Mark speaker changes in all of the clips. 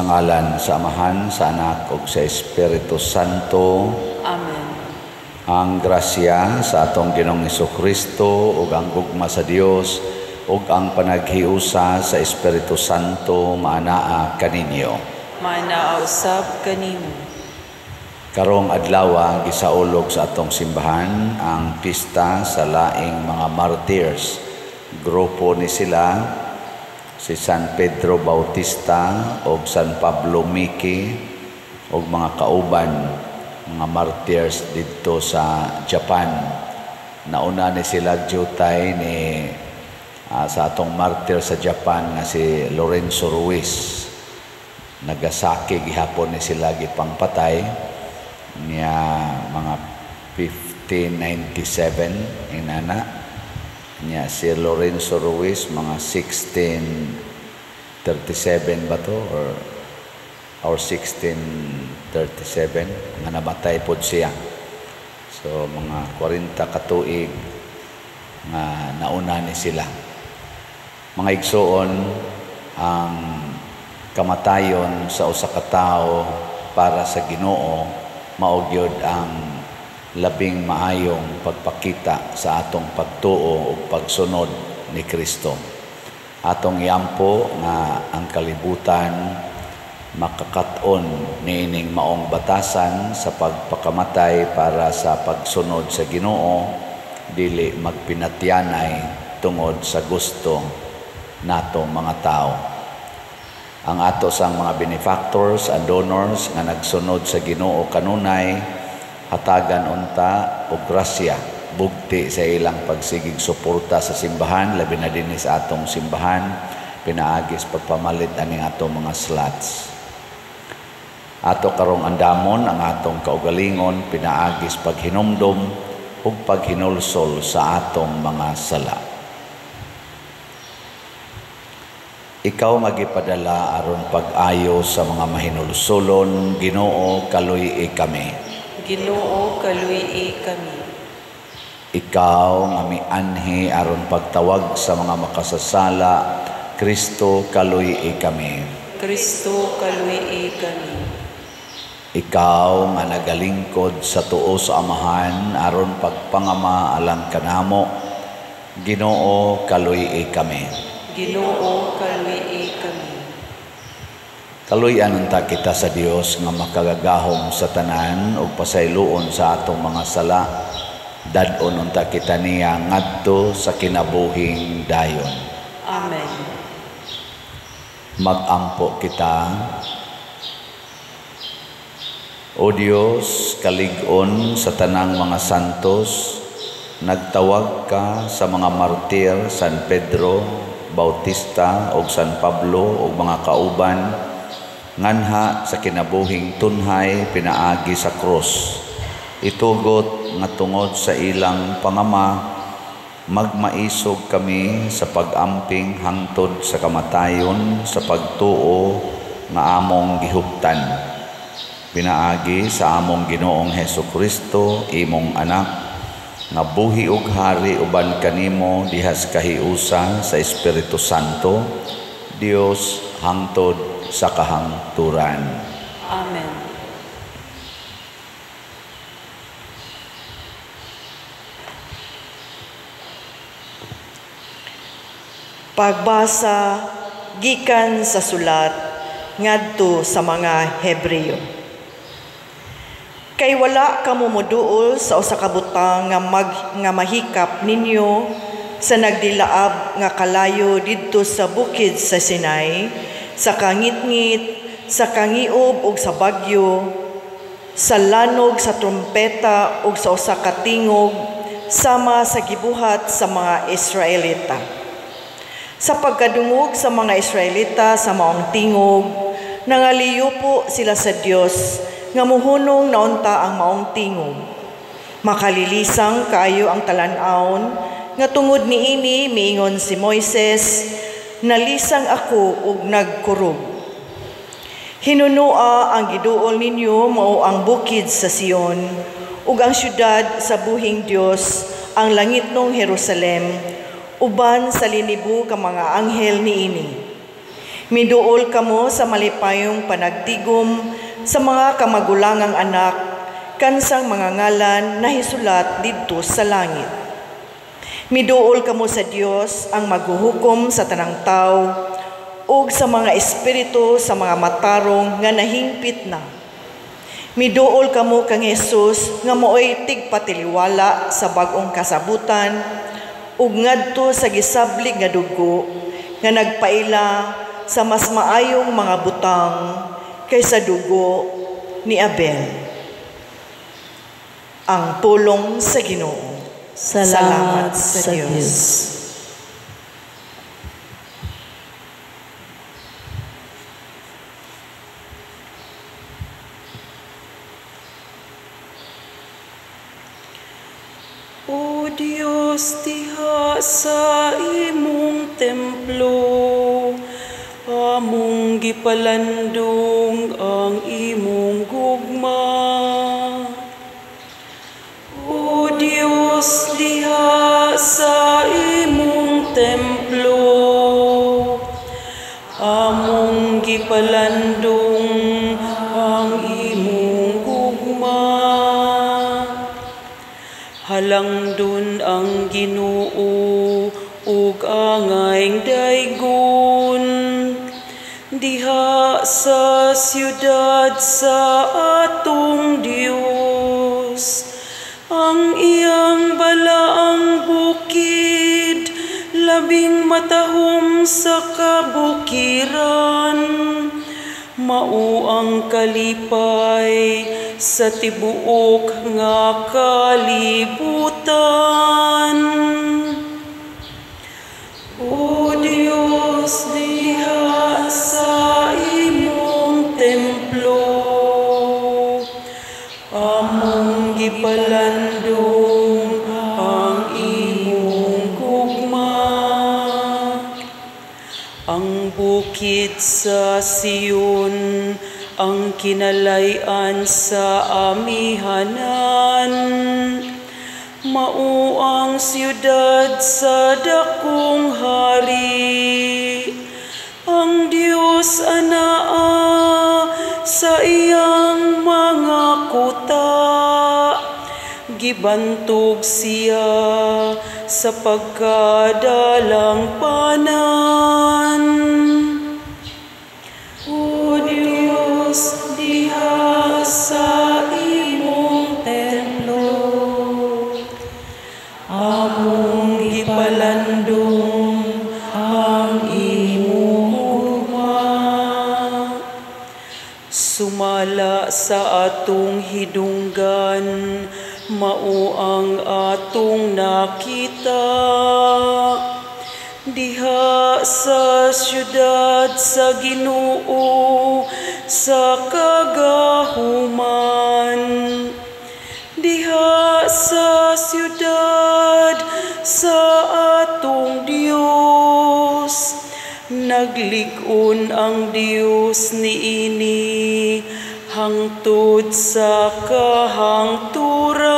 Speaker 1: Sa ngalan sa Amahan, sa Anak ug sa Espiritu Santo.
Speaker 2: Amen.
Speaker 1: Ang grasya sa atong Ginoong Hesukristo ug ang gugma sa Dios ug ang panaghiusa sa Espiritu Santo maanaa kaninyo.
Speaker 2: Maanaa usab kanimo.
Speaker 1: Karong adlaw gisaulog sa atong simbahan ang pista sa laing mga martyrs. Grupo ni sila si San Pedro Bautista og San Pablo Miki og mga kauban, mga martyrs didto sa Japan. Nauna ni sila jutay ni sa atong martyr sa Japan nga si Lorenzo Ruiz. Nagasaki gihapon ni sila gipangpatay niya mga 1597 inana. Niya si Lorenzo Ruiz mga 1637 ba to or 1637 nga namatay pod siya. So mga 40 ka tuig nga nauna ni sila. Mga igsoon, ang kamatayon sa usa ka tawo para sa Ginoo mao gyud ang labing maayong pagpakita sa atong pagtuo ug pagsunod ni Kristo. Atong iampo nga ang kalibutan makakat-on niining maong batasan sa pagpakamatay para sa pagsunod sa Ginoo, dili magpinatyanay tungod sa gusto natong mga tao. Ang ato sang mga benefactors and donors nga nagsunod sa Ginoo kanunay, hatagan unta og grasya bugti sa ilang pagsigig suporta sa simbahan, labi na dinhi sa atong simbahan, pinaagis pagpamalit aning atong mga slots. Ato karong andamon ang atong kaugalingon pinaagis paghinumdom ug paghinulsol sa atong mga sala. Ikaw nga gipadala aron pag-ayo sa mga mahinulsolon, Ginoo, kaluy-i kami.
Speaker 2: Ginoo, kaluy-i kami.
Speaker 1: Ikaw nga mianhi aron pagtawag sa mga makasasala, Kristo, kaluy-i kami.
Speaker 2: Kristo, kaluy-i kami.
Speaker 1: Ikaw nga nagalingkod sa tuo sa Amahan aron pagpangama alang kanamo, Ginoo, kaluy-i kami.
Speaker 2: Ginoo, kaluy-i kami.
Speaker 1: Kaluy-an unta kita sa Dios nga makagagahom sa tanan ug pasayloon sa atong mga sala. Dad-on unta kita niya ngadto sa kinabuhing dayon.
Speaker 2: Amen.
Speaker 1: Mag-ampo kita. O Dios, kalig-on sa tanang mga santos, nagtawag ka sa mga martir San Pedro Bautista ug San Pablo ug mga kauban nganha sa kinabuhing tunhay pinaagi sa krus. Itugot nga tungod sa ilang pangama, magmaisog kami sa pag-amping hangtod sa kamatayon sa pagtuo nga among gihuptan. Pinaagi sa among Ginoong Hesukristo, imong anak, nga buhi ug hari uban kanimo dihas kahiusa sa Espiritu Santo, Dios hangtod sa kahangturan.
Speaker 2: Amen.
Speaker 3: Pagbasa gikan sa sulat ngadto sa mga Hebreo. Kay wala kamo moduol sa usa ka butang nga mahikap ninyo sa nagdilaab nga kalayo didto sa bukid sa Sinai, sa kangitngit, sa kangiob ug sa bagyo, sa lanog sa trumpeta ug sa usa ka tingog, sama sa gibuhat sa mga Israelita. Sa pagkadungog sa mga Israelita sa maong tingog, nangaliyupo sila sa Dios nga muhunong naunta ang maong tingog. Makalilisang kaayo ang talan-awon nga tungod niini miingon si Moises, nalisang ako ug nagkurog. Hinunua ang giduol ninyo mao ang bukid sa Sion ug ang syudad sa buhing Dios, ang langitnong Jerusalem, uban sa linibo ka mga anghel niini. Miduol kamo sa malipayong panagtigom sa mga kamagulangang anak kansang mga ngalan nahisulat didto sa langit. Miduol kamo sa Dios ang maghuhukom sa tanang tawo ug sa mga espiritu sa mga matarong nga nahingpit na. Miduol kamo kang Hesus nga maoy tigpatiliwala sa bag-ong kasabutan ug ngadto sa gisablig nga dugo nga nagpaila sa mas maayong mga butang kaysa dugo ni Abel. Ang pulong sa Ginoo.
Speaker 2: Salamat sa Dios. O Dios, diha sa imong templo, among gipalandong ang imong gugma. O Dios, diha sa imong templo, among gipalandong ang imong gugma. Halangdon ang Ginoo ug angayng daygon diha sa siyudad sa atong Dios. Ang iyang balaang bukid labing matahom sa kabukiran, mao ang kalipay sa tibuok nga kalibutan. O Dios, diha sa imong templo, among gipalandong ang imong gugma. Ang bukid sa Sion ang kinalay-an sa amihanan, mao ang siyudad sa dakong hari. Ang Dios anaa sa iyang mga kuta, gibantog siya sa pagkadalangpanan. O Dios, diha sa imong templo, among gipalandong ang imong gugma. Sumala sa atong hidunggan, mao ang atong nakita. Diha sa siyudad sa Ginoo sa kagahuman, diha sa siyudad sa atong Dios, naglig-on ang Dios niini hangtod sa kahangturan.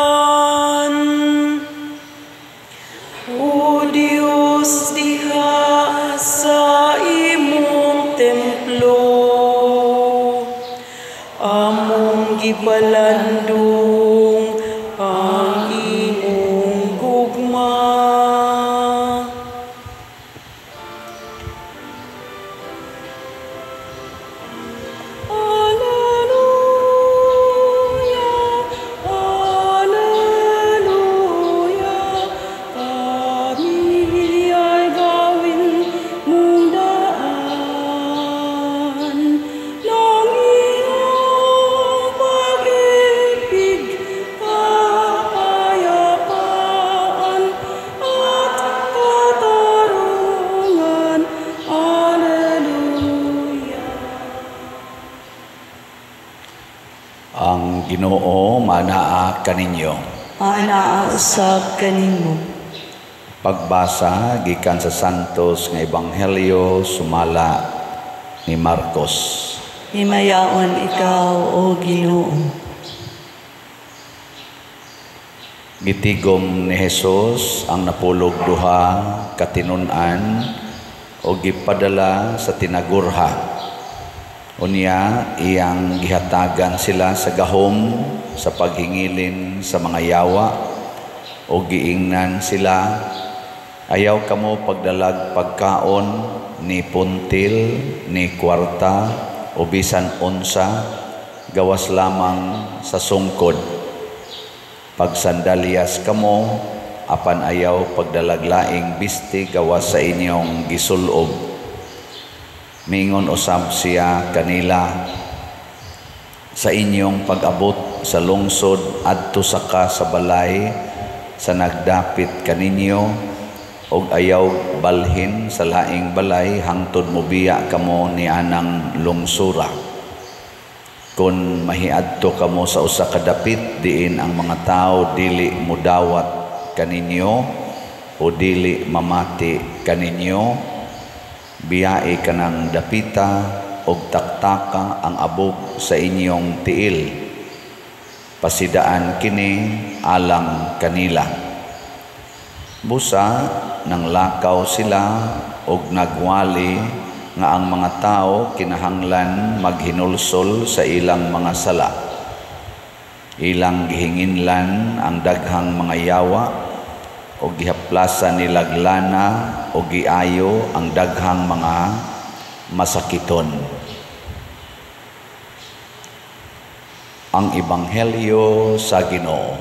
Speaker 2: O Dios, diha sa imong templo, among gipalandong ang imong gugma. Alleluia, alleluia, kami ay gawin mong daan ng iyong pag-ibig, kapayapaan at katarungan. Alleluia.
Speaker 1: Ang Ginoo manaa kaninyo.
Speaker 2: Anaa usab kanimo.
Speaker 1: Pagbasa gikan sa Santos nga Ebanghelyo sumala ni Marcos.
Speaker 2: Himayaon ikaw, o Ginoo.
Speaker 1: Gitigom ni Jesus ang napulog duha ka tinun-an o gipadala sa tinagurha. Unya iyang gihatagan sila sa gahom sa paghingilin sa mga yawa o giingnan sila, ayaw kamo pagdalag pagkaon ni puntil ni kwarta o bisan unsa, gawas lamang sa sungkod. Pagsandalyas kamo, apan ayaw pagdalag laing bisti gawas sa inyong gisulob. Mingon usab siya kanila, sa inyong pag-abot sa lungsod adto saka sa balay sa nagdapit kaninyo, og ayaw balhin sa laing balay hangtod mobiya kamo ni anang lungsura. Kun mahiadto kamo sa usa ka dapit diin ang mga tawo dili mudawat kaninyo o dili mamati kaninyo, biyai kanang dapita og taktaka ang abog sa inyong tiil. Pasidaan kini alang kanila. Busa nang lakaw sila og nagwali nga ang mga tao kinahanglan maghinulsol sa ilang mga sala. Ilang gihinginlan ang daghang mga yawa og gihaplasan nilag lana og giayo ang daghang mga masakiton. Ang Ebanghelyo sa Ginoo.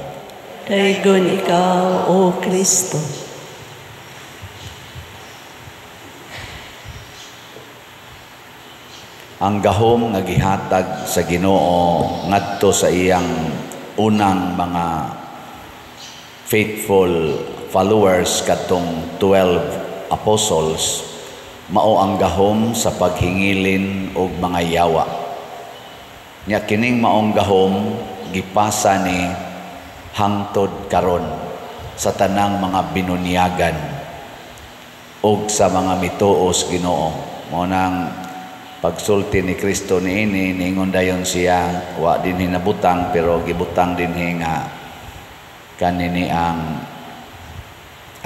Speaker 2: Daygon ikaw, O Kristo.
Speaker 1: Ang gahom nga gihatag sa Ginoo ngadto sa iyang unang mga faithful followers kadtong 12 apostles mao ang gahom sa paghingilin og mga yawa. Nya kining maong gahom gipasa ni hangtod karon sa tanang mga binunyagan og sa mga mituos Ginoo. Mao nang pagsulti ni Kristo niini, niingon dayon siya, wa dinhi nabutang pero gibutang dinhi nga kanini ang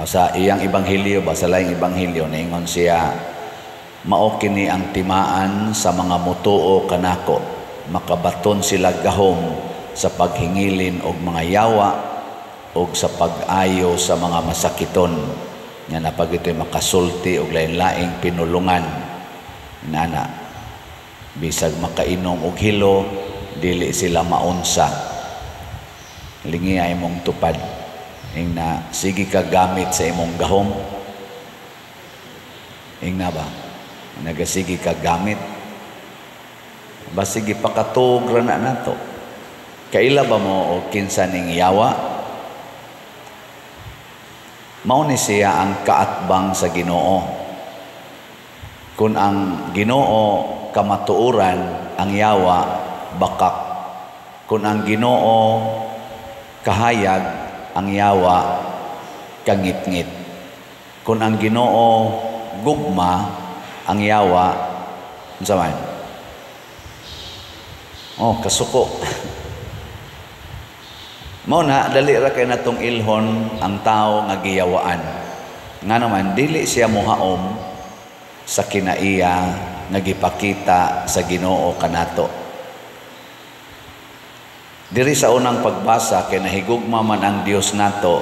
Speaker 1: sa iyang ebanghelyo ba, sa laing ebanghelyo niingon siya, mao kini ang timaan sa mga mutuo kanako, makabaton sila gahom sa paghingilin og mga yawa og sa pag-ayo sa mga masakiton. Nga napag ito'y makasulti og lain-laing pinulungan nana, bisag makainom og hilo dili sila maunsa. Lingi ay imong tupad, ingna sige ka gamit sa imong gahom. Ingna ba nagasige ka gamit, basige pakatuog ra na nato. Kaila ba mo og kinsa ning yawa? Mao ni siya ang kaatbang sa Ginoo. Kun ang Ginoo kamatuoran, ang yawa bakak. Kun ang Ginoo kahayag, ang yawa kangitngit. Kun ang Ginoo gugma, ang yawa unsa man? Oh, kasuko. Mao na dali ra kay natong ilhon ang tawo nga giyawaan. Nga naman dili siya mohaom sa kinaiya nga gipakita sa Ginoo kanato. Diri sa unang pagbasa kay nahigugma man ang Dios nato,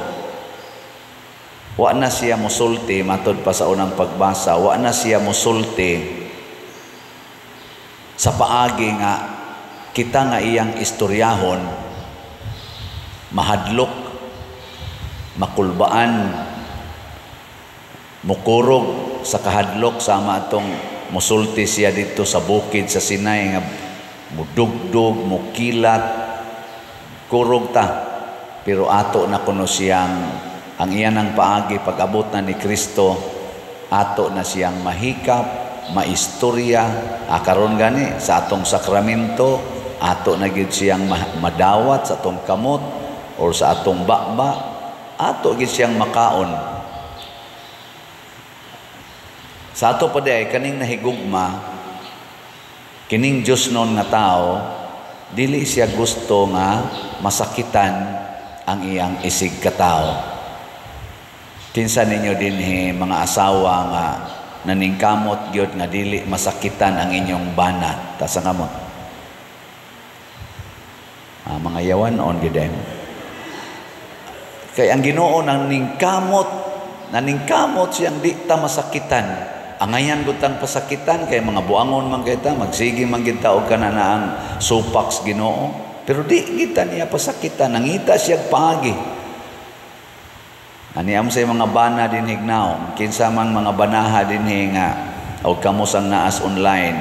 Speaker 1: wa na siya mosulti matud pa sa unang pagbasa, wa na siya mosulti sa paagi nga kita nga iyang istoryahon mahadlok, makulbaan, mukurog sa kahadlok sama atong musulti siya dito sa bukid sa Sinai nga mudugdog, mukilat, kurog ta. Pero ato na kuno siyang ang iyan ang paagi pag-abot na ni Kristo, ato na siyang mahikap, maistorya, karon gani sa atong sakramento, ato na gyud siyang madawat sa atong kamot or sa atong bakba, ato gyud siyang makaon. Sa ato pa di kaning nahigugma kining Dios noon nga tao, dili siya gusto nga masakitan ang iyang isig katao. Kinsa ninyo dinhi mga asawa nga Naningkamot gyud nga dili masakitan ang inyong bana? Taas ang kamot. Ah, mga yawan on gyud. Kay ang Ginoo naningkamot, naningkamot siyang di ta masakitan. Angayan gud tang pasakitan kay mga buangon man kay ta, magsige man gid ta og kana na ang supaks Ginoo. Pero di kita niya pasakitan, nangita siya paagi. Ani am sa mga bana din hignaw, kinsa man mga banaha dinhi nga og kamo sang naas online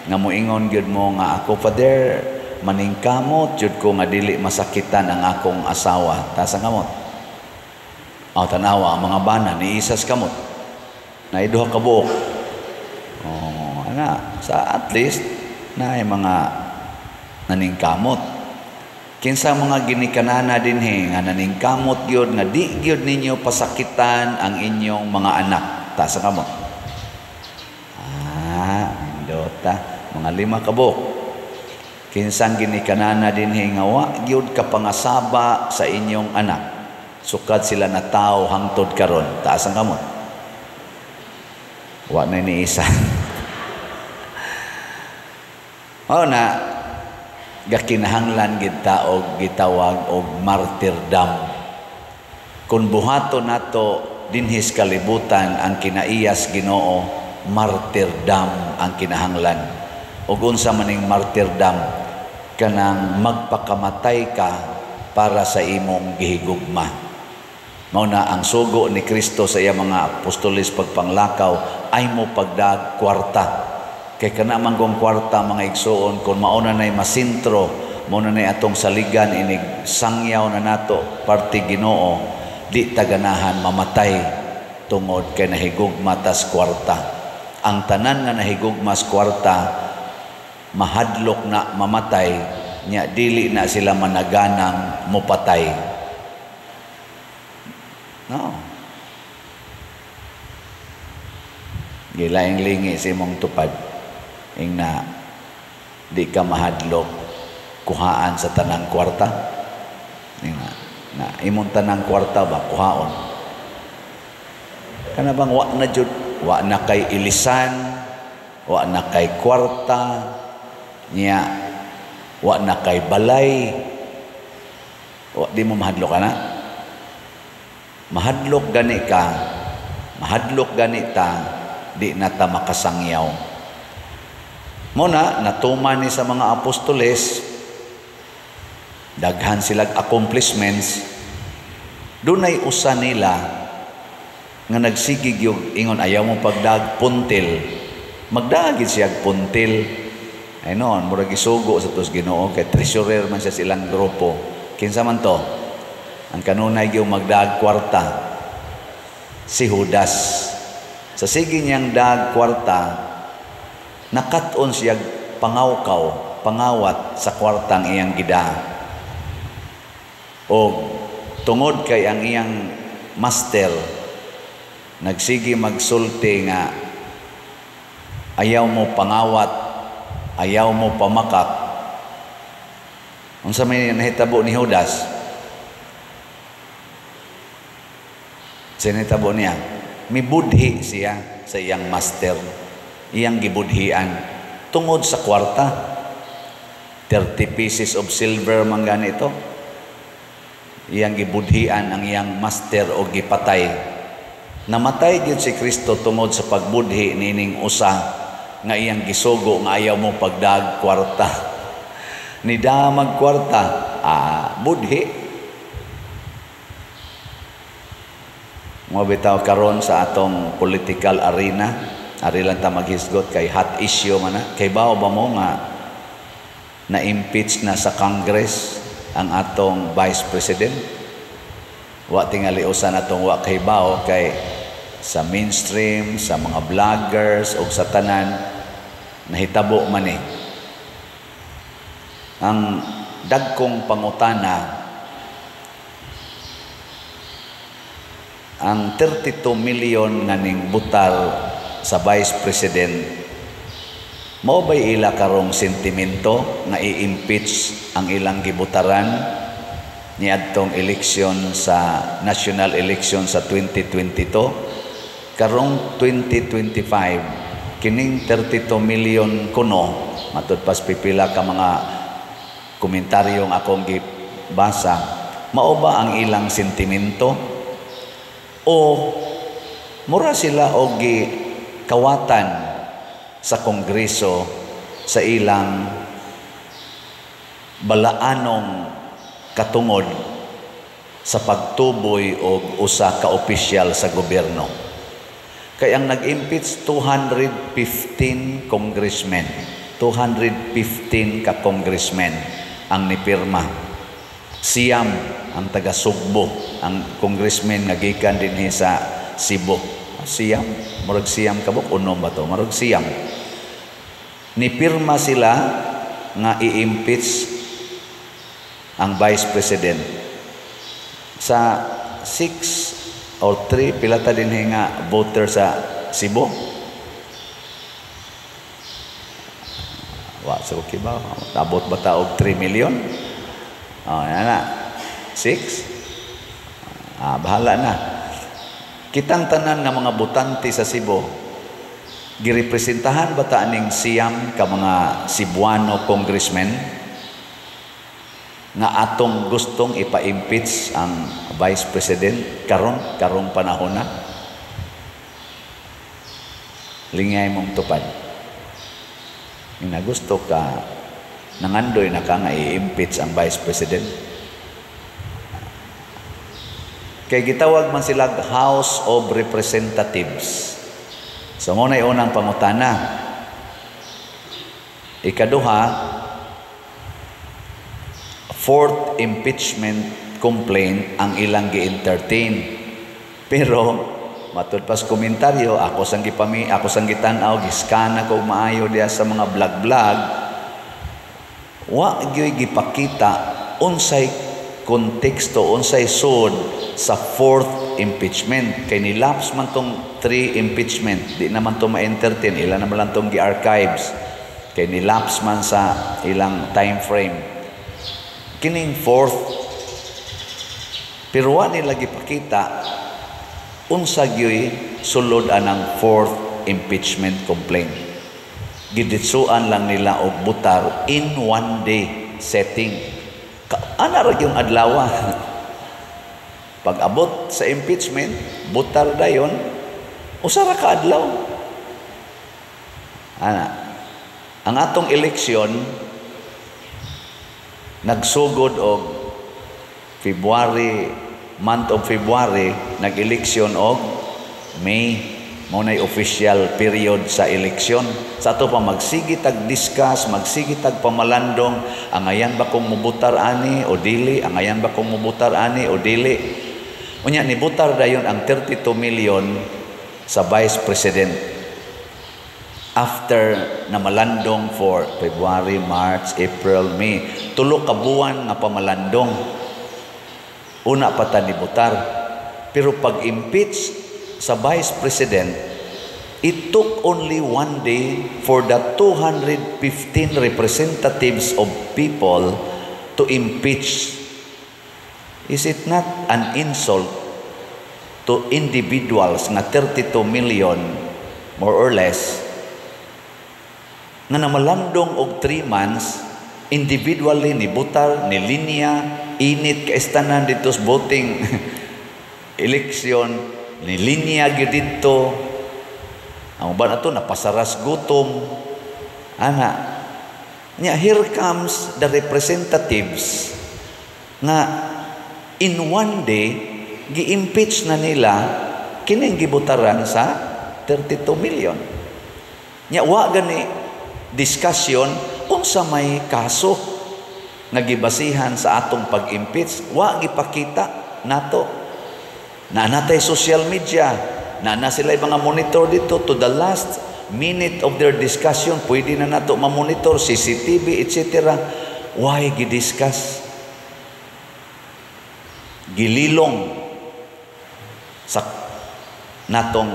Speaker 1: nga moingon gyud mo nga, "Ako, Father, maningkamot jud ko nga dili masakitan ang akong asawa." Taas ang kamot. Aw, tanawa ang mga bana ni isas kamot. Naay duha ka buok. Oh, ana, sa at least naay mga naningkamot. Kinsa mga ginikanana dinhi nga naningkamot gyud nga di gyud ninyo pasakitan ang inyong mga anak? Taas ang kamot. Ah, nindota, mga 5 ka buok. Kinsang ginikanana dinhi nga wa gyud ka pangasaba sa inyong anak sukad sila na tao hangtod karon? Taas ang kamot. Wa na ni isa. Mao na gakinahanglan gid ta og gitawag og martyrdom. Kung buhaton nato dinhis kalibutan ang kinaiyas Ginoo, martyrdom ang kinahanglan. Ug unsa maning martyrdom? Kanang magpakamatay ka para sa imong gihigugma. Mao na ang sugo ni Kristo sa iyang mga apostoles pagpanglakaw ay mo pagdag kwarta. Kay kana man kong kwarta, mga igsuon, kung mauna na'y masintro, mauna na'y atong saligan inig sangyaw na nato parte Ginoo, di taganahan mamatay tungod kay nahigugma tas kwarta. Ang tanan nga nahigugma sa kwarta mahadlok na mamatay nya dili na sila managanang mopatay. No. Gilaing lingi sa imong tupad ingna di ka mahadlok kuhaan sa tanang kwarta. Ingna na imong tanang kwarta ba kuhaon? Kana bang wa na jud, wa na kay ilisan, wa na kay kwarta niya, wa na kay balay, wa di mo mahadlok ana? Mahadlok gani ka, mahadlok gani ta, di na ta makasangyaw. Muna, natuman ni sa mga apostoles, daghan silag accomplishments, dunay usa nila nga nagsigig yung ingon ayaw mo pagdag puntil. Magdagid siya puntil. Ay noon, murag isugo sa tos Ginoo kay treasurer man siya silang grupo. Kinsa man to? Ang kanunay yung magdag kwarta, si Judas. Sa sige niyang dag kwarta, nakat-on siya pangawkaw, pangawat sa kwartang iyang gida. O tungod kay ang iyang master nagsige magsulti nga ayaw mo pangawat, ayaw mo pamakak. Unsa may nahitabo ni Judas? Sinitabo niya, mibudhi siya sa iyang master, iyang gibudhian tungod sa kwarta. 30 pieces of silver man ganito. Iyang gibudhian ang iyang master o gipatay. Namatay gyud si Kristo tungod sa pagbudhi nining usa nga iyang gisugo nga ayaw mo pagdag kwarta. Nidamag kwarta, budhi. Mga bitaw karon sa atong political arena, ari lang ta maghisgot kay hot issue man na. Kay bao ba mo nga na-impeach na sa Congress ang atong Vice President? Wa tingali usa natong wa kay bao kay sa mainstream, sa mga vloggers o sa tanan nahitabo man eh. Ang dagkong pangutana, ang 32 million nga ning butal sa Vice President, mao ba'y ila karong sentimento nga i-impeach ang ilang gibutaran niadtong eleksyon sa national election sa 2022? Karong 2025, kining 32 million kuno, matud pas pipila ka mga komentaryong akong gibasa, mao ba ang ilang sentimento o mura sila og gikawatan sa Kongreso sa ilang balaanong katungod sa pagtuboy og usa ka opisyal sa gobyerno? Kay ang nag-impeach, 215 congressmen, 215 ka congressmen ang nipirma. Siyam ang taga Sugbo, ang congressman nga gikan dinhi sa Cebu. Siyam, murag 9 kabuk, 6 ba to? Murag 9. Nipirma sila nga i-impeach ang Vice President. Sa 6 or 3, pila ta dinhi nga voter sa Cebu? Wa sa okay ba? Abot ba ta og 3 million? Oh, yan na. 6? Bahala na. Kitang tanan nga mga botante sa Cebu, girepresentahan ba ta aning 9 ka mga Cebuano congressmen nga atong gustong ipa-impeach ang Vice President karong panahon na? Lingay mong tupad. Yung nagusto ka, nangandoy na ka nga i-impeach ang Vice President. Kay gitawag man sila House of Representatives. So, mao na'y unang pangutana. Ikaduha, fourth impeachment complaint ang ilang gi-entertain. Pero matud pas komentaryo, ako sang gitan-aw, giskan ako maayo diya sa mga vlog-vlog, wa gyoy gipakita unsay konteksto, unsay sud sa fourth impeachment. Kay nilapse man tong 3 impeachment, di naman to ma-entertain, ila naman lang tong gi-archives. Kay nilapse man sa ilang time frame. Kining fourth, pero wa nila gipakita unsa gyoy sulod anang fourth impeachment complaint. Giditsuan lang nila og butar in one day setting. Ana ra gyung adlaw. Pag abot sa impeachment, butar dayon, usa ra ka adlaw. Ana, ang atong eleksyon nagsugod og February, month of February, nag-eleksyon og May. Mao nay official period sa eleksyon. Sa ato pa magsige tag discuss, magsige tag pamalandong, angayan ba kong mubutar ani o dili, angayan ba kong mubutar ani o dili. Unya nibutar dayon ang 32 million sa Vice President. After na malandong for February, March, April, May, 3 ka buwan nga pamalandong. Una pa ta nibutar. Pero pag-impeach sa Vice President, it took only one day for the 215 representatives of people to impeach. Is it not an insult to individuals nga 32 million, more or less, nga namalandong og 3 months, individually ni butar, ni linya, init kaistanan dito sa voting election, ni linya gyud didto. Ang uban ato napasaras gutom. Ana, nya here comes the representatives nga in one day gi-impeach na nila kining gibutaran sa 32 million. Nya wa gani discussion unsa may kaso nga gibasihan sa atong pag-impeach, wa gipakita nato. Na natay social media, na na sila mga monitor dito to the last minute of their discussion, pwede na nato ma-monitor CCTV, etc. Why gidiscuss? Gililong sa natong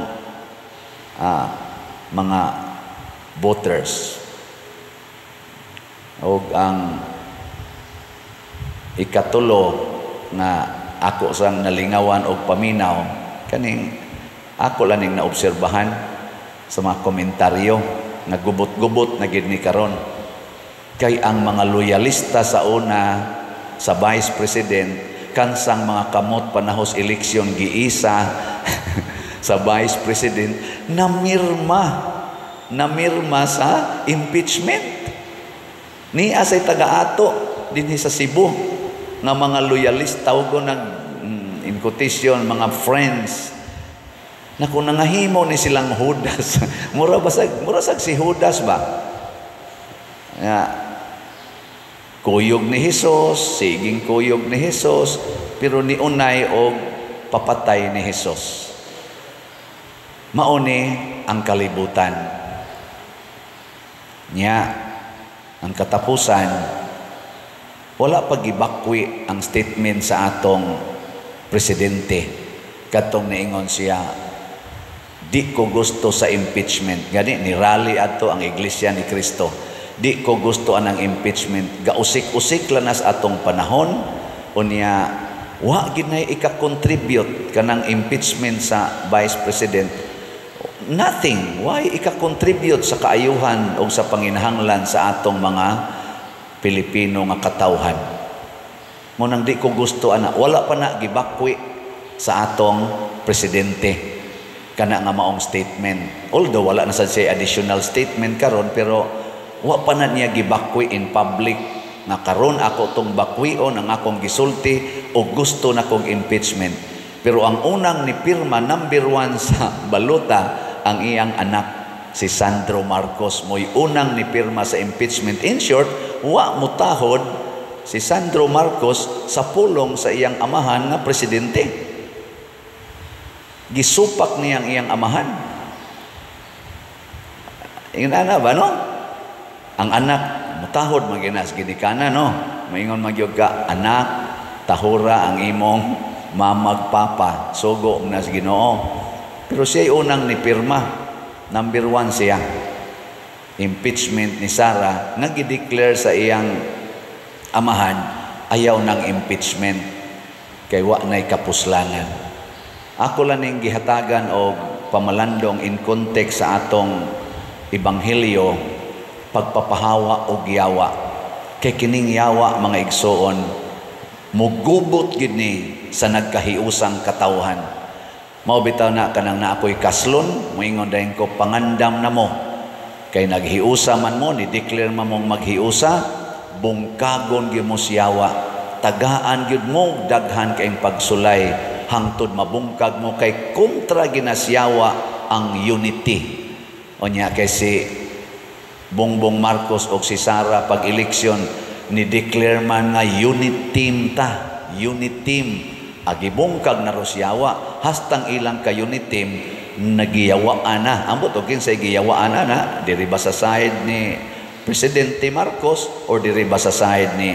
Speaker 1: mga voters. Og ang ikatulo nga ako sang nalingawan og paminaw kaning Ako lang ning naobserbahan sa mga komentaryo nga gubot-gubot na gid ni karon. Kay ang mga loyalista sa una sa Vice President, kansang mga kamot panahos eleksyon giisa sa Vice President, namirma sa impeachment. Niya say taga-ato dinhi sa Cebu nga mga loyalista, tawgo nag in quotation mga friends na kung nangahimo ni silang Judas, mura basag, mura sag si Judas ba? Nga, kuyog ni Jesus, siging kuyog ni Jesus, pero niunay og papatay ni Jesus. Mauni ang kalibutan. Nya, ang katapusan, wala pagibakwi ang statement sa atong presidente. Katong niingon siya, "Di ko gusto sa impeachment." Gani, ni rally ato ang Iglesia ni Cristo. "Di ko gusto anang impeachment. Gausik-usik lanas atong panahon." Unya, wa gid nay ika-contribute kanang impeachment sa Vice President. Nothing. Why ika-contribute sa kaayuhan o sa panginahanglan sa atong mga Pilipino nga katawhan? Mo nang di ko gusto ana, wala pa na gibakwi sa atong presidente kana nga maong statement. Although wala na sad siya additional statement karon, pero wa pa na niya gibakwi in public nga karon ako tong bakwion ang akong gisulti o gusto na kong impeachment. Pero ang unang ni pirma, number 1 sa balota, ang iyang anak si Sandro Marcos mo'y unang ni pirma sa impeachment. In short, wa mutahod si Sandro Marcos sa pulong sa iyang amahan nga presidente. Gisupak niyang iyang amahan. Ingon ana ba, no? Ang anak mutahod maginas ginikanan, no? Maingon magyud ka, "Anak, tahura ang imong mamag papa, sugo na sa Ginoo." Pero siya unang ni pirma, number 1 siya. Impeachment ni Sara nga gi-declare sa iyang amahan, ayaw ng impeachment kay wa nay kapuslanan. Ako lang ning gihatagan og pamalandong in context sa atong ebanghelyo, pagpapahawa og yawa. Kay kining yawa, mga igsoon, mugubot gid ni sa nagkahiusang katawhan. Mao bitaw na kanang na ako'y kaslon, moingon dayon ko, pangandam na mo. Kay naghiusa man mo, ni declare man mong maghiusa, bungkagon gyud mo siyawa. Tagaan gyud mo daghan kayong pagsulay hangtod mabungkag mo, kay kontra ginasyawa ang unity. Unya kay si Bongbong Marcos og si Sara pag eleksyon ni declare man nga unit team ta, unit team. Agibungkag na rosyawa hastang ilang ka unit team nagiyawaan na. Ambot og kinsay giyawaan na na, diri ba sa side ni Presidente Marcos or diri ba sa side ni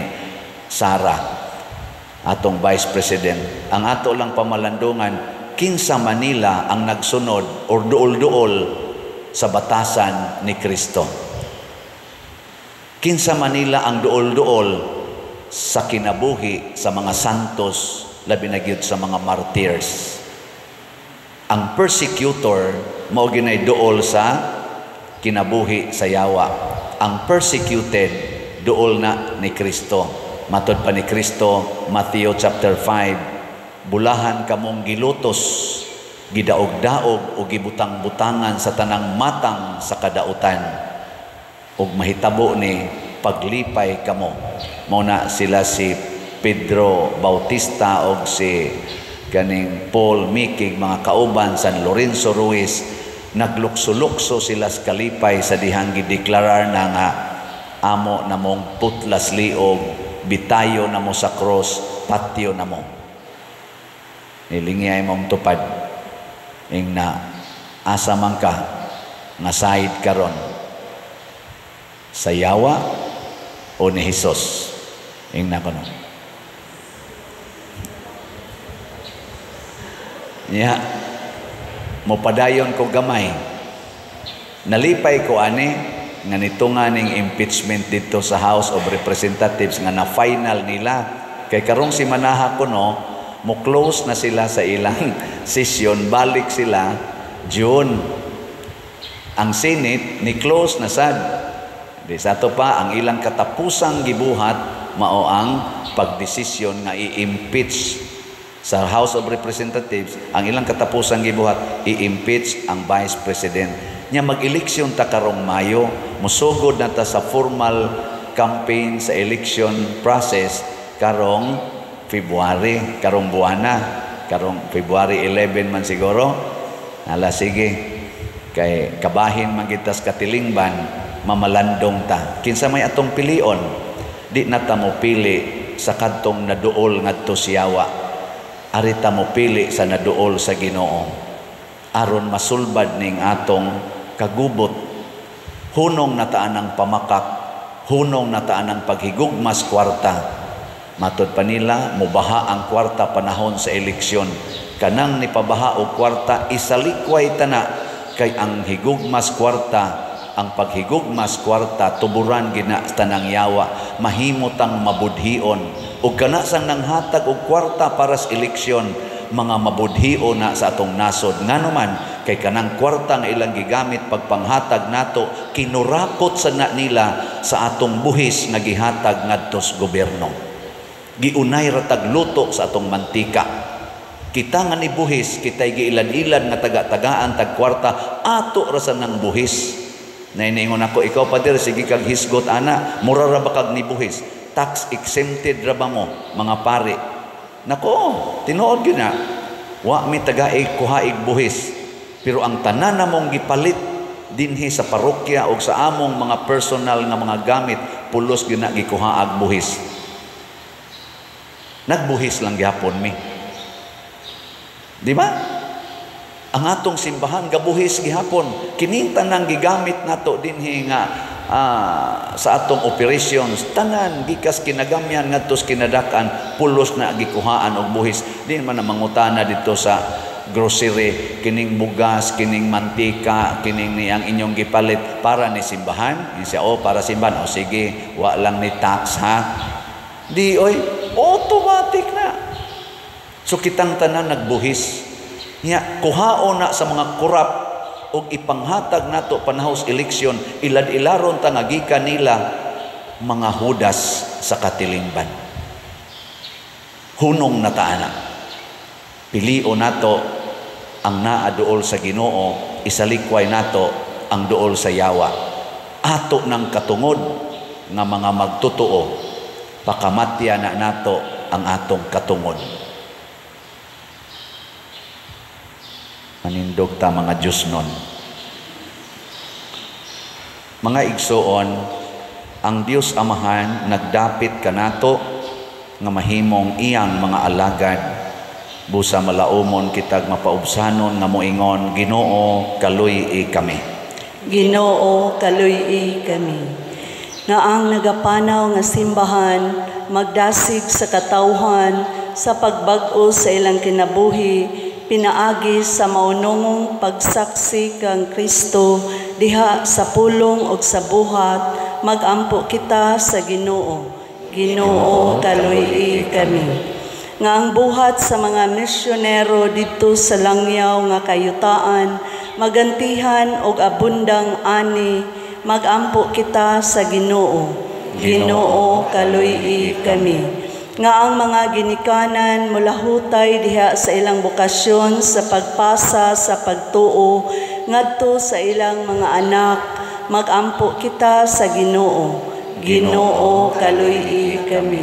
Speaker 1: Sara, atong Vice President? Ang ato lang pamalandungan, kinsa Manila ang nagsunod or duol-duol sa batasan ni Kristo? Kinsa Manila ang duol-duol sa kinabuhi sa mga santos, labi na gyud sa mga martyrs? Ang persecutor mao ginay duol sa kinabuhi sa yawa. Ang persecuted, duol na ni Kristo. Matod pa ni Kristo, Matthew chapter 5, bulahan kamong gilutos, gidaog-daog o gibutang-butangan sa tanang matang sa kadautan. Ug mahitabo ni paglipay kamo. Mao na sila si Pedro Bautista og si kaning Paul Mikig, mga kauban San Lorenzo Ruiz, naglukso-lukso sila sa kalipay sa dihang gideklarar na nga amo namong putlas liog, bitayo namo sa cross, patyo namo. Nilingiyay mong tupad ing na asa man ka nga side karon, sa yawa o ni Hesus? Ing na kono. Nya mopadayon ko gamay. Nalipay ko ani nga nito nga ning impeachment dito sa House of Representatives nga na final nila, kay karong si manaha ko no Mo close na sila sa ilang session, balik sila June. Ang Senate ni close na sad. Di sa ato pa ang ilang katapusang gibuhat mao ang pagdesisyon nga i-impeach sa House of Representatives. Ang ilang katapusang gibuhat, i-impeach ang Vice President. Nya mag-eleksyon ta karong Mayo, musugod na ta sa formal campaign sa election process karong February, karong buwana, karong February 11 man siguro. Hala sige, kay kabahin man kita sa katilingban, mamalandong ta. Kinsa may atong pilion, di na ta mo pili sa kadtong naduol ngadto siyawa. Ari ta mo pili sa naduol sa Ginoo. Aron masulbad ning atong kagubot. Hunong nataan ang pamakak, hunong nataan ang paghigugmas kwarta. Matod pa nila, mubaha ang kwarta panahon sa eleksyon. Kanang nipabaha og kwarta, isalikway tana kay ang higugmas kwarta, ang paghigugmas kwarta tuburan gina tanang yawa, mahimo tang mabudhion. Ug kana sang nanghatag og kwarta para sa eleksyon, mga mabudhion na sa atong nasod. Ngano man kay kanang kwarta nga ilang gigamit pagpanghatag nato, kinurakot sa na nila sa atong buhis nga gihatag ngadto sa gobyerno. Giunay ra tag luto sa atong mantika. Kita nga ni buhis, kita'y giilan-ilan nga taga-tagaan tag kwarta, ato ra sa nang buhis. Nainiingon ako, ikaw pader, sige kag hisgot ana, mura ra ba kag ni buhis? Tax exempted ra ba mo, mga pare? Nako, tinuod gyud na. Wa mi tagaig kuhaig buhis. Pero ang tanan namong gipalit dinhi sa parokya o sa among mga personal nga mga gamit, pulos gyud na gikuhaag buhis. Nagbuhis lang gyapon mi. Di ba? Ang atong simbahan gabuhis gihapon. Kining tanang gigamit nato dinhi nga sa atong operations, tanan gikas kinagamyan ngadto sa kinadakan, pulos na gikuhaan og buhis. Di man na mangutana dito sa grocery, kining bugas, kining mantika, kining niyang inyong gipalit para ni simbahan. Siya, oh, para simbahan. O sige, wa lang ni tax ha. Di oy, automatic na. So kitang tanan nagbuhis. Nya kuhaon na sa mga korap og ipanghatag nato panahon sa eleksyon, ilad-ilaron ta nga gikan nila mga hudas sa katilingban. Hunong na taana. Pilion nato ang naa duol sa Ginoo, isalikway nato ang duol sa yawa. Ato ng katungod nga mga magtotoo, pakamatya na nato ang atong katungod. Manindog ta mga Diyos nun. Mga igsoon, ang Dios Amahan nagdapit kanato nga mahimong iyang mga alagad. Busa malaumon kitag mapaubsanon nga moingon, Ginoo, kaluy-i kami.
Speaker 2: Ginoo, kaluy-i kami. Nga ang nagapanaw nga simbahan magdasig sa katawhan sa pagbag-o sa ilang kinabuhi, pinaagi sa maunongong pagsaksi kang Kristo diha sa pulong og sa buhat, magampo kita sa Ginoo. Ginoo, kaluy-i kami. Nga ang buhat sa mga misyonero didto sa langyaw nga kayutaan magantihan og abundang ani, magampo kita sa Ginoo. Ginoo, kaluy-i kami. Nga ang mga ginikanan mulahutay diha sa ilang bokasyon sa pagpasa sa pagtuo ngadto sa ilang mga anak, magampo kita sa Ginoo. Ginoo, kaluy-i kami.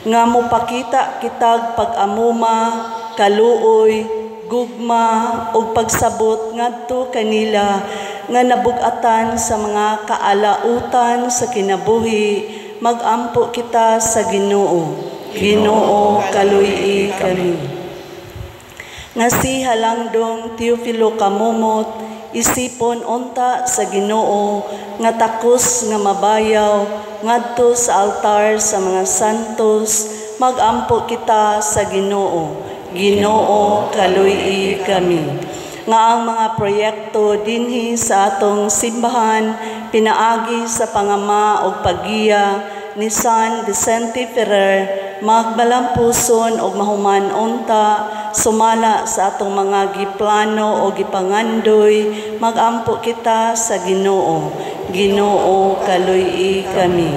Speaker 2: Nga mopakita kitag pag-amuma, kaluoy, gugma ug pagsabot ngadto kanila nga nabug-atan sa mga kaalautan sa kinabuhi, magampo kita sa Ginoo. Ginoo, kaluy-i kami. Nga si Halangdong Teofilo Camomot, isipon unta sa Ginoo nga takos nga mabayaw ngadto sa altar sa mga santos, magampo kita sa Ginoo. Ginoo, kaluy-i kami. Nga ang mga proyekto dinhi sa atong simbahan pinaagi sa pangama og paggiya ni San Vicente Ferrer, magbalampuson og mahuman unta sumala sa atong mga giplano o gipangandoy, magampo kita sa Ginoo. Ginoo, kaluy-i kami.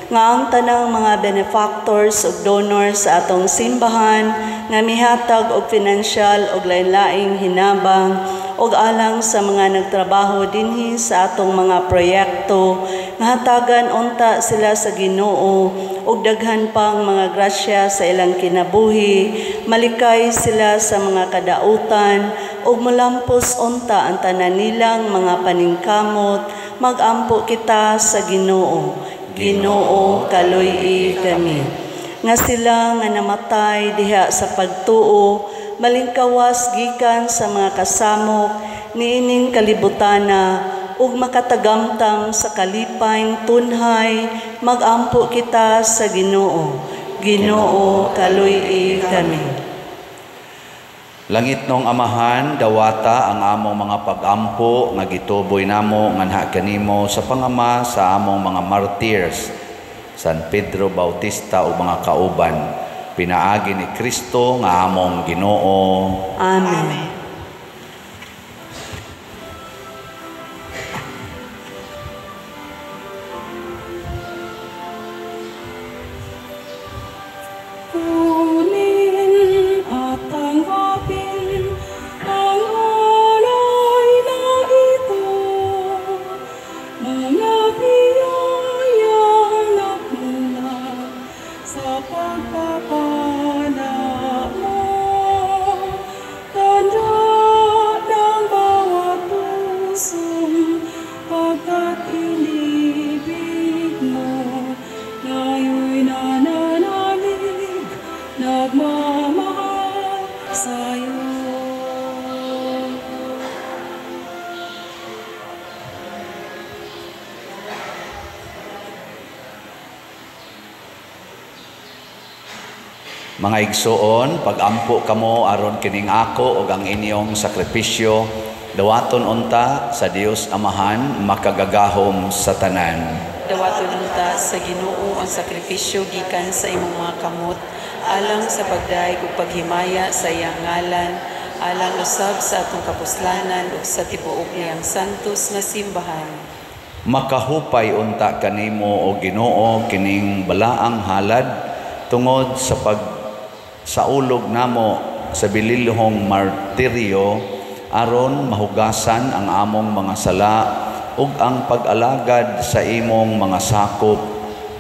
Speaker 2: Nga ang tanang mga benefactors ug donors sa atong simbahan nga mihatag og financial og lain-laing hinabang ug alang sa mga nagtrabaho dinhi sa atong mga proyekto, nga hatagan unta sila sa Ginoo ug daghan pang mga grasya sa ilang kinabuhi, malikay sila sa mga kadautan ug molampos unta ang tanan nilang mga paningkamot, magampo kita sa Ginoo. Ginoo, kaluy-i kami. Nga sila nga namatay diha sa pagtuo, malingkawas gikan sa mga kasamok niining kalibutana ug makatagamtam sa kalipay tunhay, magampo kita sa Ginoo. Ginoo, kaluy-i kami.
Speaker 1: Langit nong Amahan, dawata ang among mga pagampo nga gituboy namo nganha kanimo sa pangama sa among mga martyrs, San Pedro Bautista ug mga kauban, pinaagi ni Kristo nga among Ginoo.
Speaker 2: Amen. Amen.
Speaker 1: Mga igsoon, pagampo kamo aron kining ako ug ang inyong sakripisyo, dawaton unta sa Dios Amahan makagagahom sa tanan.
Speaker 4: Dawaton unta sa Ginoo ang sakripisyo gikan sa imong mga kamot, alang sa pagdayeg ug paghimaya sa iyang ngalan, alang usab sa atong kapuslanan ug sa tibuok niyang santos nga simbahan.
Speaker 1: Makahupay unta kanimo o Ginoo kining balaang halad tungod sa pag saulog namo sa bililhong martiryo aron mahugasan ang among mga sala ug ang pag-alagad sa imong mga sakop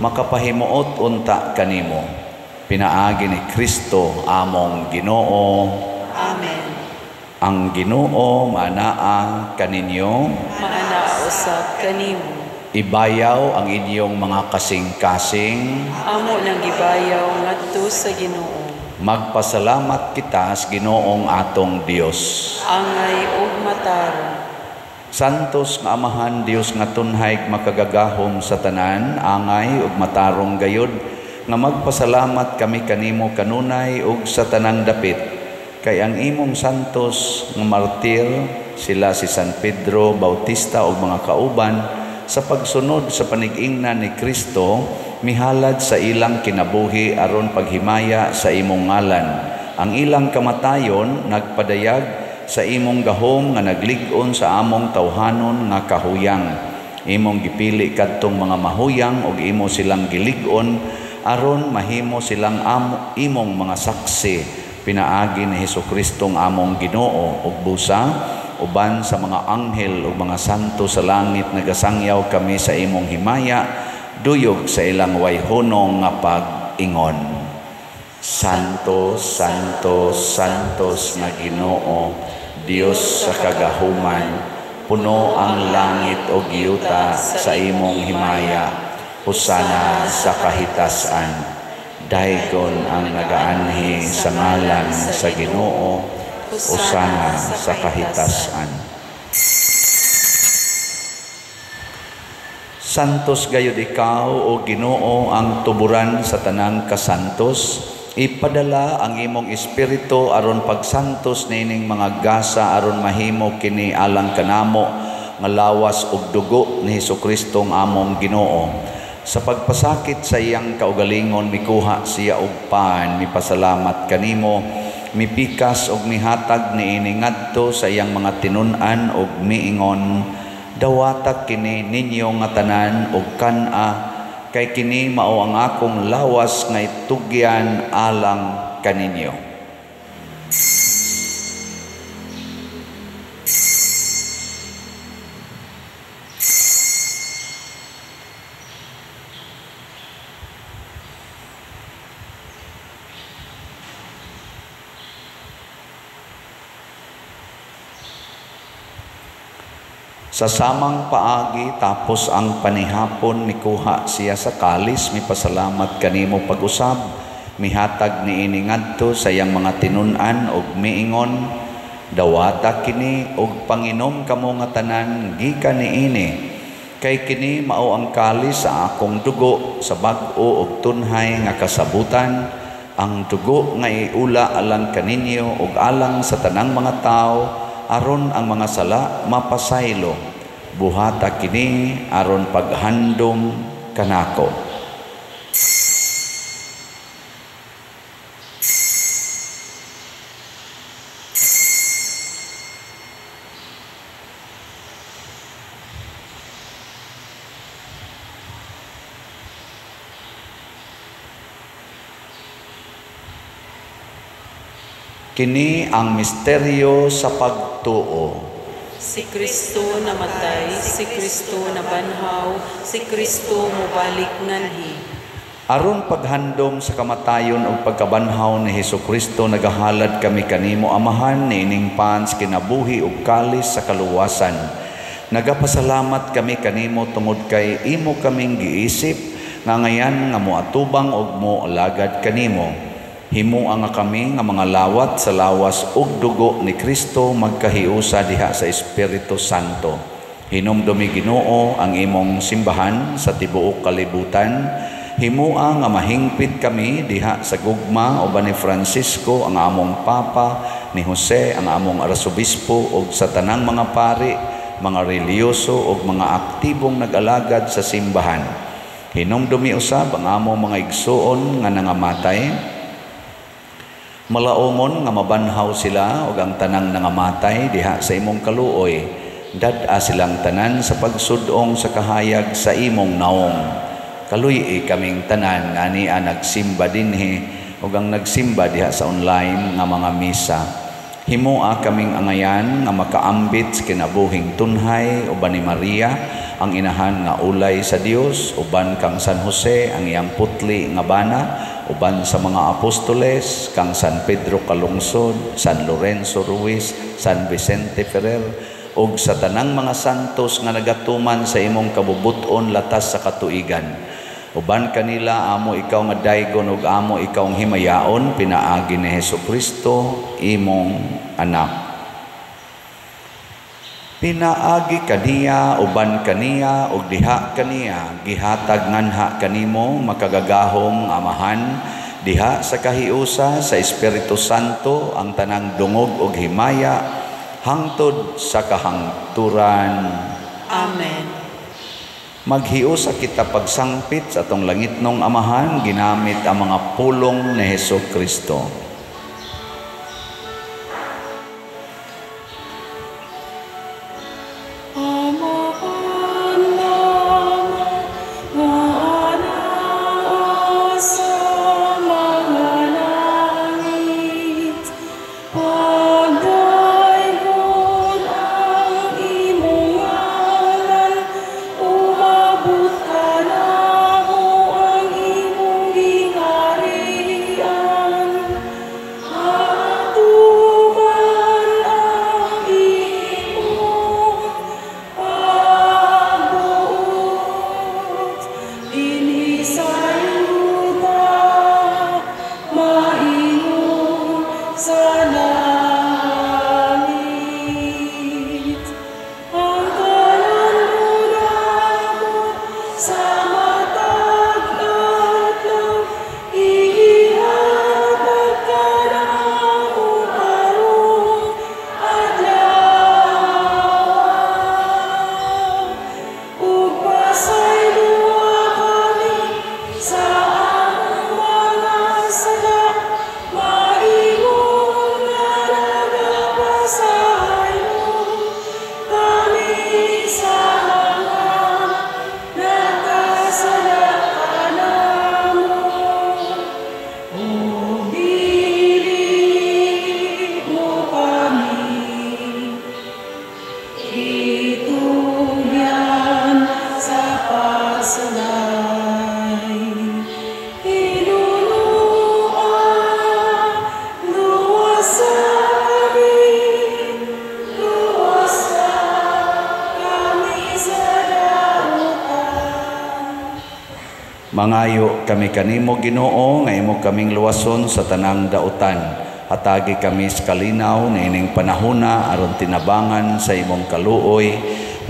Speaker 1: makapahimuot unta kanimo, pinaagi ni Kristo among Ginoo.
Speaker 4: Amen.
Speaker 1: Ang Ginoo maanaa kaninyo,
Speaker 4: maanaa usab kanimo.
Speaker 1: Ibayaw ang inyong mga kasing-kasing,
Speaker 4: amo nang gibayaw ngadto sa Ginoo.
Speaker 1: Magpasalamat kita sa Ginoong atong Dios.
Speaker 4: Angay ug matarong.
Speaker 1: Santos nga Amahan, Dios nga tunhay makagagahom sa tanan, angay ug matarong gayod nga magpasalamat kami kanimo kanunay ug sa tanang dapit, kay ang imong santos nga martir sila si San Pedro Bautista ug mga kauban sa pagsunod sa panig-ingnan ni Kristo mihalad sa ilang kinabuhi aron paghimaya sa imong ngalan. Ang ilang kamatayon nagpadayag sa imong gahom nga naglig-on sa among tawhanon nga kahuyang. Imong gipili kadtong mga mahuyang ug imo silang gilig-on aron mahimo silang imong mga saksi pinaagi ni Hesukristo among Ginoo ug busa uban sa mga anghel ug mga santo sa langit nagasangyaw kami sa imong himaya duyog sa ilang wayhunong nga pag-ingon. Santo, Santo, Santos nga Ginoo, Dios sa kagahuman, puno ang langit ug yuta sa imong himaya. Hosana sa kahitasan. Daygon ang nagaanhi sa ngalan sa Ginoo. Hosana sa kahitasan. Santos gayud ikaw o Ginoo ang tuburan sa tanang kasantos. Ipadala ang imong espiritu aron pagsantos nining mga gasa aron mahimo kini alang kanamo nga lawas ug dugo ni Hesukristo ang among Ginoo. Sa pagpasakit sa iyang kaugalingon, mikuha siya og pan, mipasalamat kanimo, mipikas og mihatag niini ngadto sa iyang mga tinun-an og miingon, dawata kini ninyo nga tanan og kan-a, kay kini mao ang akong lawas nga itugyan alang kaninyo. Sa samang paagi, tapos ang panihapon, mikuha siya sa kalis, mipasalamat kanimo pag-usab, mihatag niini ngadto sa iyang mga tinun-an og miingon, dawata kini og panginom kamo nga tanan gikan niini, kay kini mao ang kalis sa akong dugo sa bag-o og tunhay nga kasabutan, ang dugo nga iula alang kaninyo og alang sa tanang mga tawo, aron ang mga sala mapasaylo. Buhata kini aron paghandom kanako. Kini ang misteryo sa pagtuo.
Speaker 4: Si Kristo namatay, si Kristo nabanhaw, si Kristo mobalik nganhi.
Speaker 1: Aron paghandom sa kamatayon ug pagkabanhaw ni Hesukristo, nagahalad kami kanimo Amahan niining pans kinabuhi ug kalis sa kaluwasan. Nagapasalamat kami kanimo tungod kay imo kaming giisip nga ngayan nga moatubang ug moalagad kanimo. Himua nga kami nga mga lawat sa lawas ug dugo ni Kristo magkahiusa diha sa Espiritu Santo. Hinumdumi Ginoo ang imong simbahan sa tibuok kalibutan. Himua nga mahingpit kami diha sa gugma uban ni Francisco ang among Papa, ni Jose ang among Arsobispo ug sa tanang mga pari, mga relihiyoso ug mga aktibong nag-alagad sa simbahan. Hinumdumi usab ang among mga igsuon nga nangamatay. Malaumon nga mabanhaw sila ug ang tanang nangamatay diha sa imong kaluoy. Dad-a silang tanan sa pagsudong sa kahayag sa imong naong. Kaluy-i kaming tanan nga ania nagsimba dinhi ug ang nagsimba diha sa online nga mga misa. Himua kaming angayan nga makaambit sa kinabuhing tunhay uban ni Maria ang inahan nga ulay sa Dios, uban kang San Jose ang iyang putli nga bana, uban sa mga apostoles kang San Pedro Calungsod, San Lorenzo Ruiz, San Vicente Ferrer, ug sa tanang mga santos nga nagatuman sa imong kabubut-on latas sa katuigan. Uban kanila amo ikaw nga daygon ug amo ikaw ang himayaon pinaagi ni Hesukristo imong anak. Pinaagi kaniya, uban kaniya, ug diha kaniya, gihatag nganha kanimo makagagahom Amahan diha sa kahiusa sa Espiritu Santo ang tanang dungog ug himaya hangtod sa kahangturan.
Speaker 4: Amen.
Speaker 1: Maghiusa kita pagsangpit sa atong langitnong Amahan ginamit ang mga pulong ni Hesukristo. Mangayo kami kanimo, Ginoo, nga imo kaming luwason sa tanang dautan. Hatagi kami sa kalinaw niining panahona aron tinabangan sa imong kaluoy.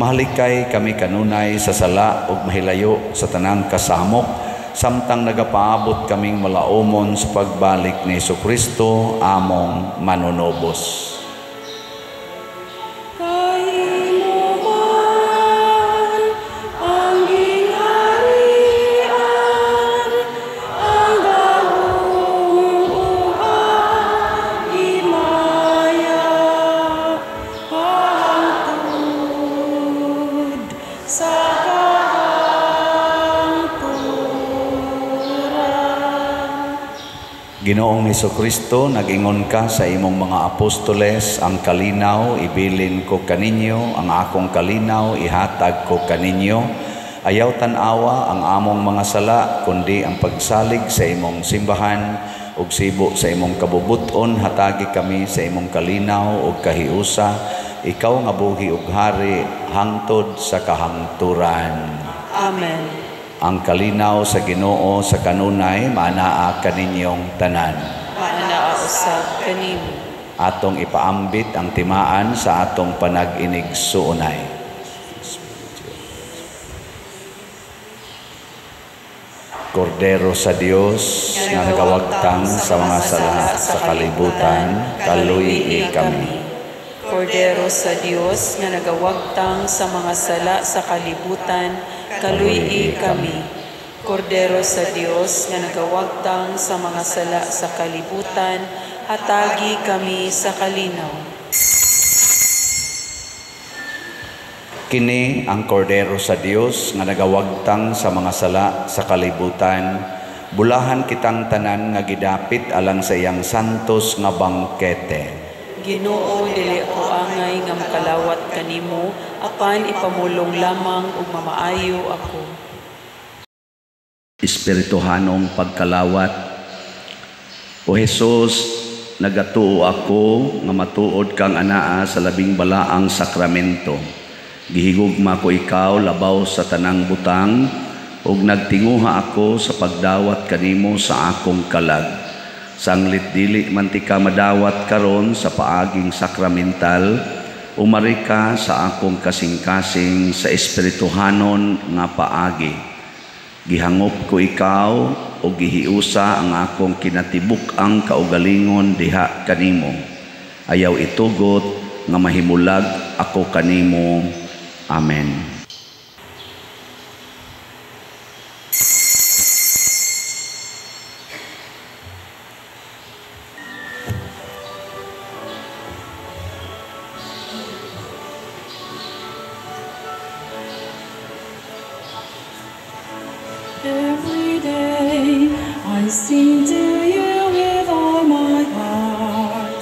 Speaker 1: Mahalikay kami kanunay sa sala ug mahilayo sa tanang kasamok, samtang nagapaabot kaming malaumon sa pagbalik ni Hesukristo among manunubos.
Speaker 4: Kay imo man ang gingharian, ang gahom ug ang himaya, hangtod sa kahangturan.
Speaker 1: Ginoong Hesukristo, nag-ingon ka sa imong mga apostoles, ang kalinaw ibilin ko kaninyo, ang akong kalinaw ihatag ko kaninyo. Ayaw tan-awa ang among mga sala, kundi ang pagsalig sa imong simbahan ug sibo sa imong kabubut-on, hatagi kami sa imong kalinaw ug kahiusa. Ikaw nga buhi ug hari hangtod sa kahangturan.
Speaker 4: Amen.
Speaker 1: Ang kalinaw sa Ginoo sa kanunay maanaa kaninyong tanan.
Speaker 4: Maanaa usab kanimo.
Speaker 1: Atong ipaambit ang timaan sa atong panag-inigsuonay. Kordero sa Dios nga nagawagtang sa mga sala sa kalibutan, kaluyi kami.
Speaker 4: Kordero sa Dios nga nagawagtang sa mga sala sa kalibutan, kaluyi kami. Kordero sa Dios nga nagawagtang sa mga sala sa kalibutan, hatagi kami sa kalinaw.
Speaker 1: Kini ang Kordero sa Dios nga nagawagtang sa mga sala sa kalibutan. Bulahan kitang tanan nga gidapit alang sa iyang santos nga bangkete.
Speaker 4: Ginoo, dili ako angay nga makalawat kanimo, apan ipamulong lamang ug mamaayo ako.
Speaker 1: Espirituhanong pagkalawat. O Hesus, nagatuo ako nga matuod kang anaa sa labing balaang sakramento. Gihigugma ko ikaw labaw sa tanang butang, ug nagtinguha ako sa pagdawat kanimo sa akong kalag. Sanglit dili man ti ka madawat karon sa paaging sakramental, umari ka sa akong kasing-kasing sa espirituhanon nga paagi. Gihangop ko ikaw o gihiusa ang akong kinatibuk-ang kaugalingon diha kanimo. Ayaw itugot nga mahimulag ako kanimo. Amen.
Speaker 4: Every day I sing to you with all my heart.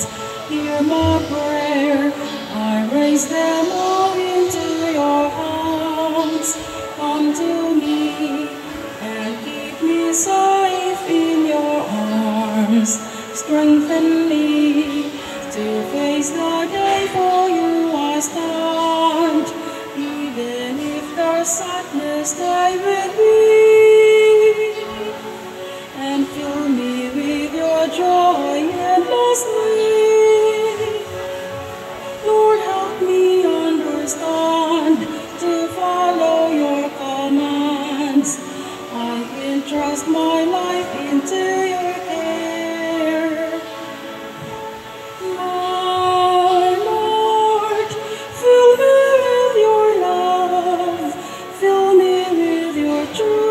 Speaker 4: Hear my prayer, I raise them all into your hands. Come to me and keep me safe in your arms. Strengthen me to face the day, for you I stand. Even if there's sadness, stay with me and fill me with your joy endlessly. Lord, help me understand to follow your commands. I entrust my life into your care. My Lord, fill me with your love, fill me with your truth.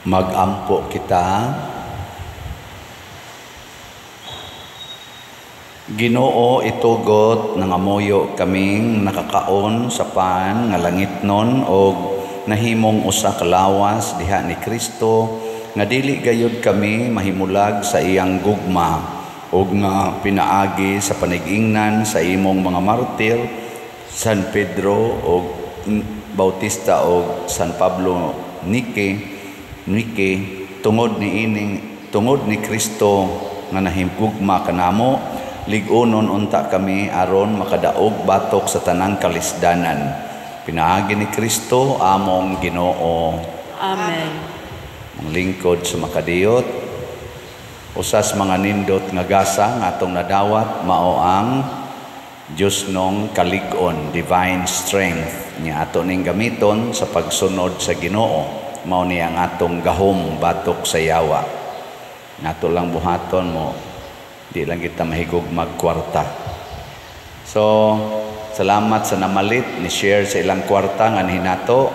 Speaker 1: Magampo kita. Ginoo, itugot nangamuyo kaming nakakaon sa pan nga langitnon og nahimong usa ka lawas diha ni Kristo, nga dili gayud kami mahimulag sa iyang gugma og nga pinaagi sa panigingnan sa imong mga martir San Pedro og Bautista og San Pablo Nike tungod ni Kristo nga nahimgugma kanamo, lig-unon unta kami aron makadaog batok sa tanang kalisdanan. Pinaagi ni Kristo among Ginoo.
Speaker 2: Amen.
Speaker 1: Ang lingkod sa makadiyot, usas mga nindot nga gasa nga atong nadawat mao ang Dios nong kalig-on, divine strength nya ato ning gamiton sa pagsunod sa Ginoo. Mao ni ang atong gahom batok sa yawa. Nato lang buhaton mo, di lang kita mahigog magkwarta. So, salamat sa namalit ni share sa ilang kwarta nga hinato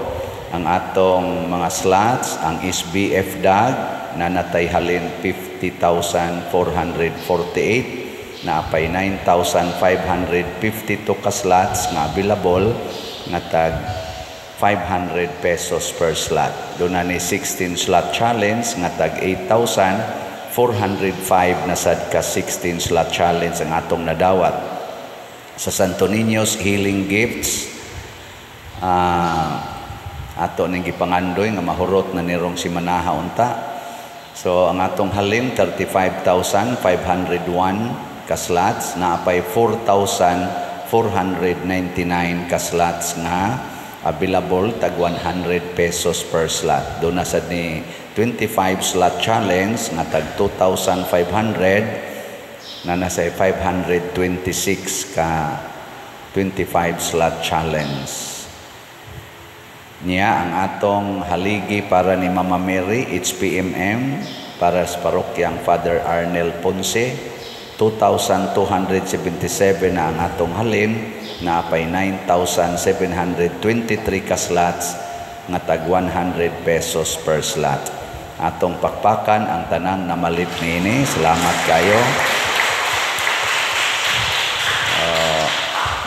Speaker 1: ang atong mga slots, ang SBF DAG na natay halin 50,448 na apay 9,552 ka slots nga available nga tag 500 pesos per slot. Doon na ni 16 slot challenge nga tag 8,405 na sad ka 16 slot challenge ang atong nadawat. Sa Santo Niño's Healing Gifts, ato ning gipangandoy nga mahurot na nirong si Manaha unta. So ang atong halin 35,501 ka slots na apay 4,499 ka slots nga available tag 100 pesos per slot. Doon na sad ni 25 slot challenge nga tag 2,500 na nasa 526 ka 25 slot challenge. Niya ang atong haligi para ni Mama Mary HPMM para sa parokyang Father Arnel Ponce, 2,277 na ang atong halin na apay 9,723 ka slots nga tag 100 pesos per slot. Atong pakpakan ang tanang namalit niini. Salamat kayo.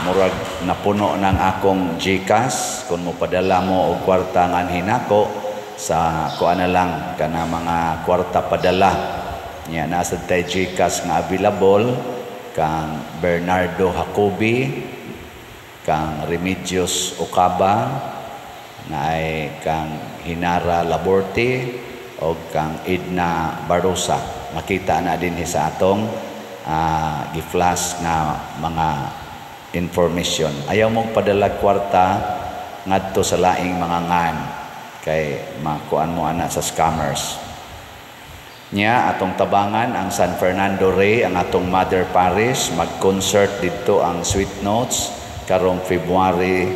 Speaker 1: Murag napuno ng akong GCash. Kung mo padala mo og kwarta nga hinako sa kuan na lang kana mga kwarta padala niya, nasa tay GCash nga available kang Bernardo Jacobi, kang Remedios Ocaba, na ay kang Hinara Laborte o kang Edna Barosa. Makita na din sa atong gi-flash nga mga information. Ayaw mong padala kwarta ngadto sa laing mga ngan kay makuan mo ana sa scammers. Nya atong tabangan ang San Fernando Rey, ang atong Mother Parish, mag-concert didto ang Sweet Notes karong February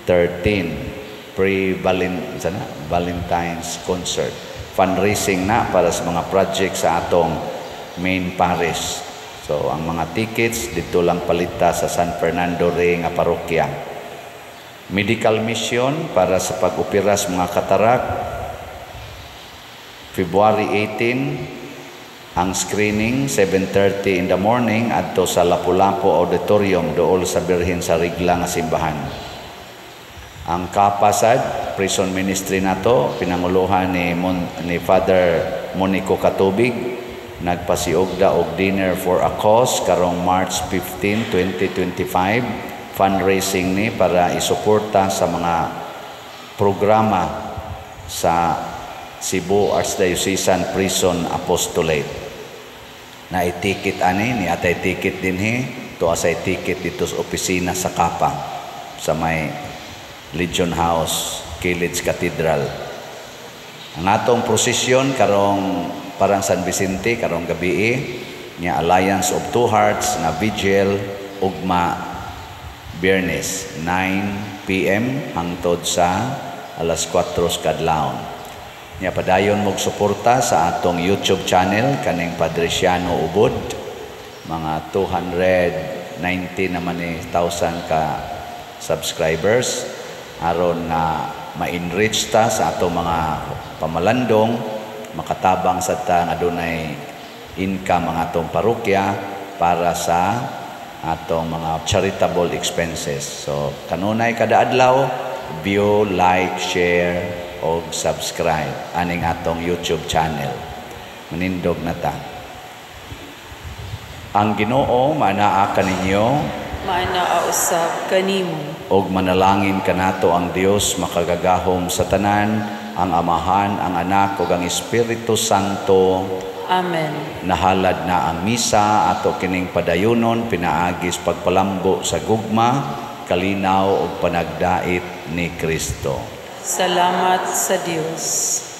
Speaker 1: 13, pre-Valentine's concert. Fundraising na para sa mga project sa atong main parish. So ang mga tickets didto lang palita sa San Fernando Rey nga parokya. Medical mission para sa pag-opera sa mga katarak, February 18 ang screening, 7:30 in the morning adto sa Lapu-Lapu Auditorium dool sa Birhen sa Rigla nga simbahan. Ang Kapasad Prison Ministry nato pinanguluhan ni Father Monico Katubig, nagpasiugda og dinner for a cause karong March 15, 2025. Fundraising ni para isuporta sa mga programa sa Cebu Archdiocesan Prison Apostolate. Na i-ticket ani, ni atay ticket dinhi, to asay ticket dito sa opisina sa Kapa sa may Legion House, Kilid's Cathedral. Ang atong prosesyon karong parang San Vicente karong gabi nya Alliance of Two Hearts nga vigil ugma Biyernes 9 PM hangtod sa alas 4 kadlawon. Nya padayon mog suporta sa atong YouTube channel kaning Padre Siano Ubod, mga 290 naman ni thousand ka subscribers aron nga ma-enrich ta sa atong mga pamalandong, makatabang sa ta nga adunay income ang atong parokya para sa atong mga charitable expenses. So kanunay kada adlaw, view, like, share og subscribe aning atong YouTube channel. Manindog na ta. Ang Ginoo maanaa kaninyo.
Speaker 4: Maanaa usab kanimo.
Speaker 1: Og manalangin kanato ang Dios makagagahom sa tanan, ang Amahan, ang Anak ug ang Espiritu Santo.
Speaker 4: Amen.
Speaker 1: Nahalad na ang misa, ato kining padayunon pinaagis pagpalambo sa gugma, kalinaw ug panagdait ni Kristo.
Speaker 4: Salamat sa Dios.